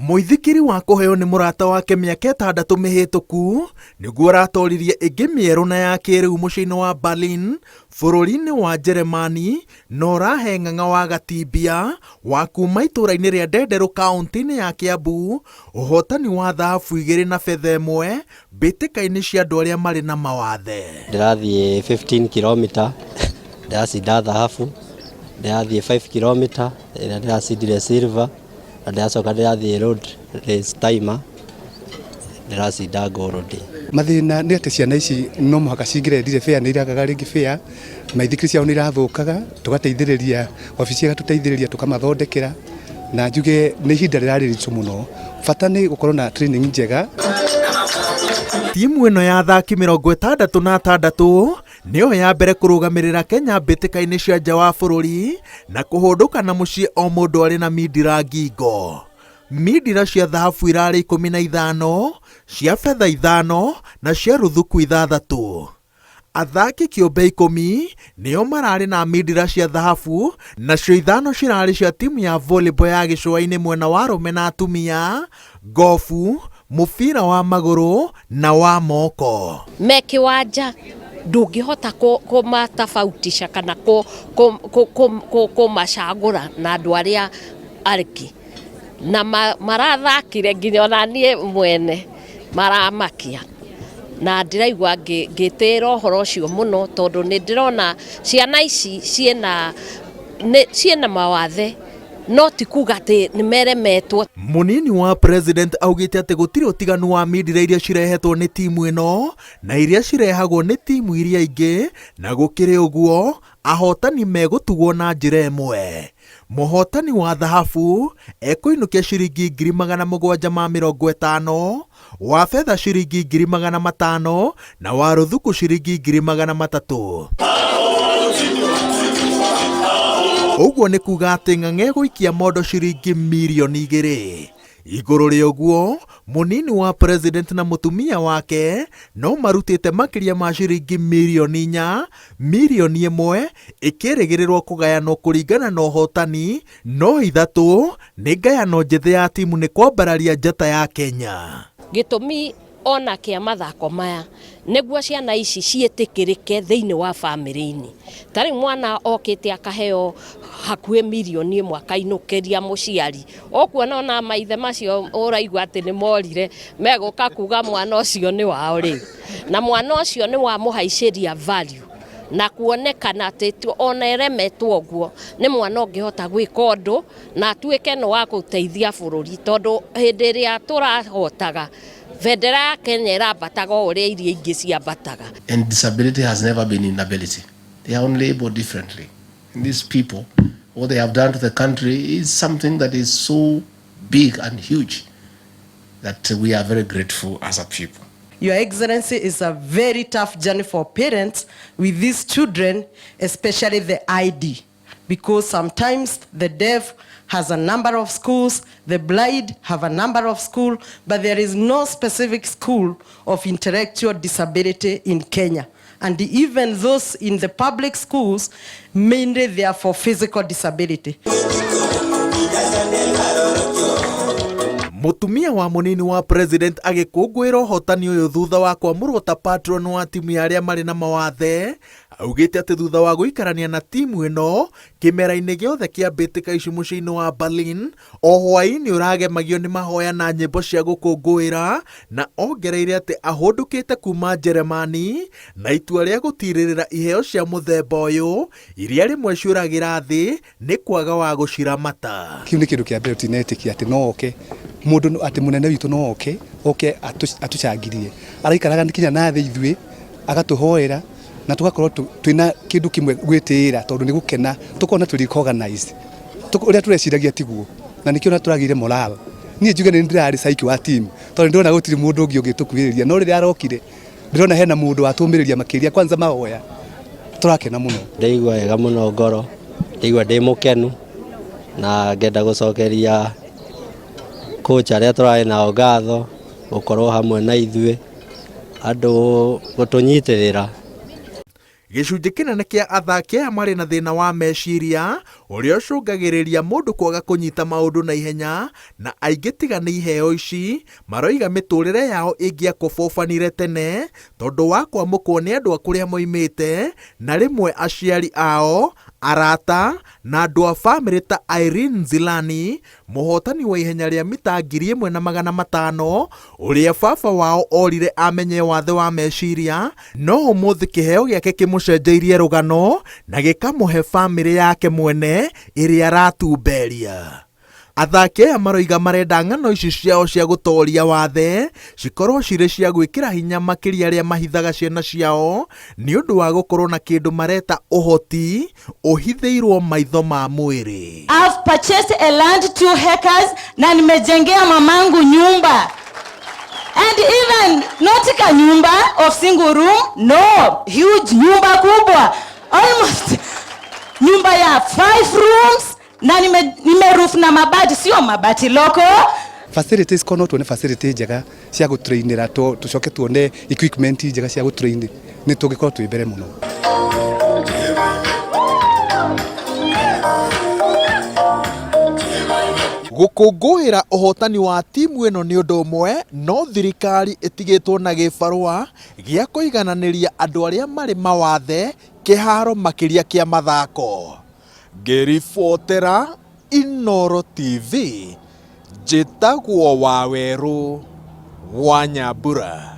Mũithikiri wa kũheo nĩ mũrata wake mĩaka 6 mĩhĩtũku nĩguo ũratoririe ĩngĩ mĩerũ na ya kĩrĩu mũciĩ-inĩ wa Berlin bũrũri-inĩ wa Njeremani na ũrahe Ng'ang'a wa Gatimbia wa kuma itũũra-inĩ rĩa Ndenderũ kaũntĩ-inĩ ya Kiambu ũhotani wa thahabu 2 na betha 1 mbĩtĩka-inĩ cia andũ arĩa marĩ na mawathe. Ndĩrathiĩ 15 km ndĩracinda thahabu, ndĩrathiĩ 5 km ĩrĩa ndĩracindire silver, na ndĩracoka ndĩrathiĩ road race timer ndĩracinda gold. Mathĩna nĩ atĩ ciana ici no mũhaka cingĩrendire fare nĩ iragaga rĩngĩ fare, maithikiri ciao nĩ irathũkaga, tũgateithĩrĩria, wabici ĩgatũteithĩrĩria tũkamathondekera, na njuge nĩ ihinda rĩrarĩ ritũ mũno. Bata nĩ gũkorwo na training njega. Timu ĩno ya athaki 66 nĩyo ya mbere kũrũgamĩrĩra Kenya mbĩtĩka-inĩ cia nja wa bũrũri na kũhũndũka na mũciĩ o mũndũ arĩ na mindira ngingo. Mindira cia thahabu irarĩ 15, cia betha 5 na cia ruthuku 6. Athaki kĩũmbe 10 nĩo mararĩ na mindira cia thahabu nacio 5 cirarĩ cia timu ya volleyball ya gĩcũa-inĩ mwena wa arũme na atumia, gofu, mũbira wa magũrũ na wa moko. Me kĩwanja ndũngĩhota kũmatofautisha kana kũmacagũra na andũ arĩa angĩ, na marathakire nginya ona niĩ mwene maramakia, na ndĩraigua ngĩtĩĩra ũhoro ũcio mũno tondũ nĩ ndĩrona ciana ici ciĩna mawathe no ti kuga atĩ nĩ meremetwo. Mũnini wa president augĩte atĩ gũtirĩ ũtiganu wa mindira iria cirehetwo nĩ timu ĩno na iria cirehagwo nĩ timu iria ingĩ, na gũkĩrĩ ũguo ahotani megũtugwo na njĩra ĩmwe. Mũhotani wa thahabu ekũinũkia ciringi 750,000, wa betha ciringi 500,000 na wa ruthuku ciringi 300,000. Ũguo nĩ kuga atĩ Ng'ang'a egũikia mondo ciringi 2 mirioni. Igũrũ rĩa ũguo, mũnini wa president na mũtumia wake no marutĩte makĩria ma ciringi 4 mirioni, 1 mirioni ĩkĩrĩgĩrĩrwo kũgayanwo kũringana na ũhotani, no 3 nĩ ngayano njĩthĩ ya timu nĩ kwambararia njata ya Kenya. Gĩtũmi ona kĩa mathako maya nĩguo ciana ici ciĩtĩkĩrĩke thĩinĩ wa bamĩrĩ-inĩ. Ta rĩu mwana okĩte akaheo hakuhĩ 1 mirioni akainũkĩria mũciari, ũkuona ona maithe macio ũraigua atĩ nĩ morire megũka kuga mwana ũcio nĩ wao rĩu, na mwana ũcio nĩ wamũhaicĩria value na kuonekana atĩ ona eremetwo ũguo nĩ mwana ũngĩhota gwĩka ũndũ na atuĩke nĩ wa gũteithia bũrũri, tondũ hĩndĩ ĩrĩa tũrahotaga bendera ya Kenya ĩrambataga o ũrĩa iria ingĩ ciambataga. And disability has never been inability. They are only able differently. And these people, what they have done to the country is something that is so big and huge that we are very grateful as a people. Your Excellency, is a very tough journey for parents with these children, especially the ID, because sometimes the deaf has a number of schools, the blind have a number of schools, but there is no specific school of intellectual disability in Kenya. And even those in the public schools, mainly they are for physical disability. Mũtumia wa mũnini wa president agĩkũngũĩra ũhotani ũyũ thutha wa kwamũrwo ta patron wa timu ya arĩa marĩ na mawathe augĩte atĩ thutha wa gũikarania na timu ĩno kĩmera-inĩ gĩothe kĩa mbĩtĩka ici mũciĩ-inĩ wa Berlin, o hwaĩ-inĩ ũragemagio nĩ mahoya na nyĩmbo cia gũkũngũĩra, na ongereire atĩ ahũndũkĩte kuma Njeremani na itua rĩa gũtirĩrĩra iheo cia mũthemba ũyũ iria rĩmwe ciũragĩra thĩ nĩ kwaga wa gũciramata. Kĩu nĩ kĩndũ kĩa mbere tũtinetĩkia atĩ no oke mũndũ, atĩ mũnene witũ no oke atũcangirie. Araikaraga nginya na thĩ ithuĩ agatũhoera na tũgakorwo twĩna kĩndũ kĩmwe gwĩtĩĩra, tondũ nĩ gũkena tũkona tũ recognize ũrĩa tũreciragia tiguo, na nĩkĩo na tũragĩire morale. Niĩ njuge nĩ ndĩrarĩ psyche wa team, tondũ ndĩrona gũtirĩ mũndũ ũngĩ ũngĩtũkuhĩrĩria, no rĩrĩa arokire ndĩrona hena mũndũ watũmĩrĩria makĩria, kwanza mahoya, tũrakena mũno. Ndĩigua wega mũno ngoro, ndĩigua ndĩ mũkenu na ngenda gũcokeria coach arĩa tũrarĩ nao ngatho gũkorwo hamwe na ithuĩ andũ gũtũnyitĩrĩra. Gĩcunjĩ kĩnene kĩa athaki aya marĩ na thĩna wa meciria. ũrĩa ũcũngagĩrĩria mũndũ kwaga kũnyita maũndũ na ihenya, na aingĩ tiga nĩ iheo ici, maroiga mĩtũrĩre yao ĩngĩakobobanire tene tondũ wa kwamũkwo nĩ andũ a kũrĩa moimĩte na rĩmwe aciari ao, arata na andũ a bamĩrĩ ta Irene Nzilani, mũhotani wa ihenya rĩa mita 1500 ũrĩa baba wao orire amenye wathe wa meciria, no ũmũthĩ kĩheo gĩake kĩmũcenjeirie rũgano na gĩkamũhe bamĩrĩ yake mwene ĩrĩa aratumberia. Athaki aya maroiga marenda ng'ano ici ciao cia gũtoria wathe cikorwo cirĩ cia gwĩkĩra hinya makĩria arĩa mahithaga ciana ciao nĩ ũndũ wa gũkorwo na kĩndũ mareta ũhoti ũhithĩirwo maitho ma mwĩrĩ. I've purchased a land 2 hectares na nimejengea mamangu nyumba. And even not ka nyumba of single room, no, huge nyumba kubwa. Almost nyumba ya 5 rooms na nime roof na mabati, sio mabati loko. Facilities kono tuone facility njega cia gũtrainĩra, tũcoke tuone equipment njega cia gũtrain, nĩ tũngĩkorwo twĩ mbere mũno. Gũkũngũĩra ũhotani wa timu ĩno nĩ ũndũ ũmwe, no thirikari ĩtigĩtwo na gĩbarũa gĩa kũigananĩria andũ arĩa marĩ mawathe kĩharo makĩria kĩa mathako. Ngĩribotera Inooro TV, njĩtagwo Wawerũ wa Nyambura.